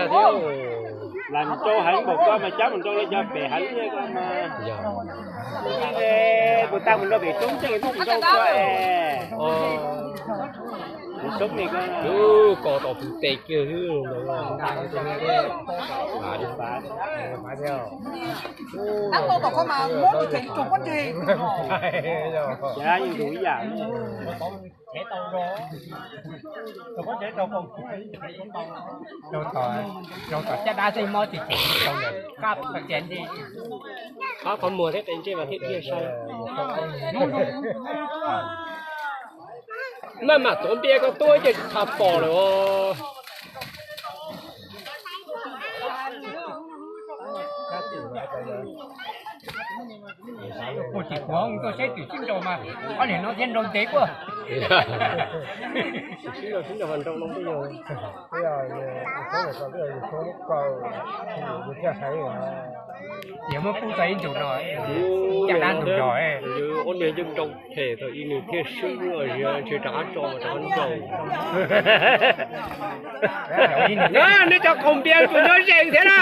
ntiag thiab. Lam rau heev npaum ko mas cab mus rau li cov pem heev li ko mas. Yog. Kuv tau mus rau pem roob tej mus rau ko es. Kuv roob ne ko. Ko tom tus tes kiag xwb. Cas yeej tus ib yam. Rau tom caj dab xwb mob tsis tseem rau ntawm qab qhov muag thiab qe ntsej mas thiaj dhia sai. Maj mam tuav npias koj tuaj ces tsis tshua pom lawm os. Kuv tsis kuv tuaj saib twm sib nraus mas ob niag no thiaj nraus ntev kuj. Sib nraus sib nraus nraus no twb yog. Yog muab pub tau ib ntus no, caj dab ntus no, ob niag yeej nraus phem tau ib nws thiaj swb, ntshe rov qab tso rov qab nraus. Neb cov qaug npias tsuas nyob ze thiab na.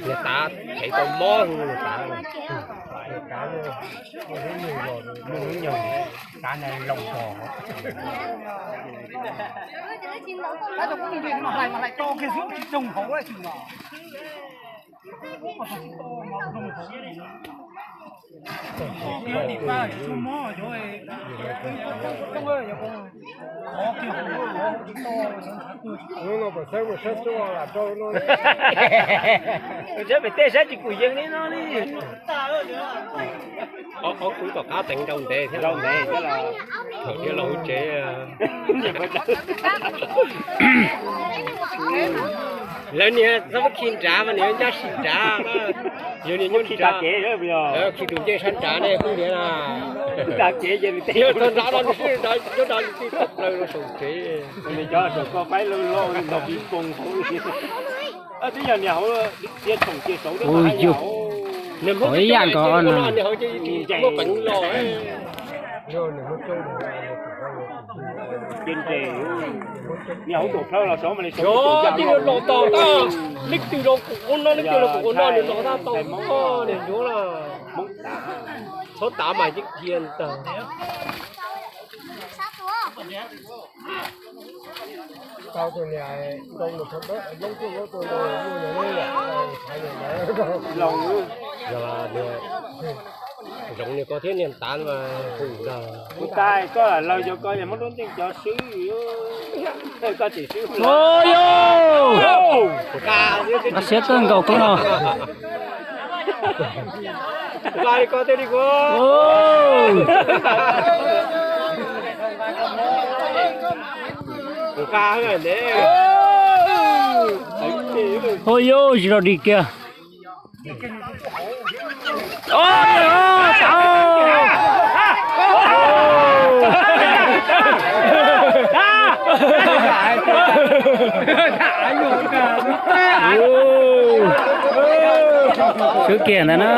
Niag tav thev tau mob niag tav. Saib pem tej saib tsis pum yees li no li. Ob tug tom qab teev rau ntev thiab, rau ntev thiab los, thaum thiab los hauv tsev. Lawv niag txhob khi nrad mas niag ncaj si nrad, yog niag nyuaj khi nrad, khi tus ncej sab nrad ne phooj ywg na. Yog txog nrad no nws sib nrad nyob nrad nws tij tawm plaws rau saum tsev. Nws cov saum ko faib loj loj ntaus ping pong hauv li. Twb yog niag hauv tiaj tshoom cia saud, ua ib yam nkaus no. Niag hauv ces tsis muaj peev los. Ces nres, niag hauv tuam plhaw los saud mas li saud, los tos tag, leej twg los kuv ua no, leej twg los kuv ua no, nws los tag tau niag ncuav lawm. Txhob tav mas yeej dhia ntag. Tau tus niam tau tus thov dawb loob tuaj loob tuaj, yog zoov niag ko thiab niag tav mas hu ntag. Kuv tas koj lawv cov ko yog muab lub nteej cov swb, koj tsis swb. Nqa siab kawg nkaus koj no. Nqa li ko thiaj li kuv. Nqa ntev. Ua yus tsis los dim kiag. Swb kiag ntawd na.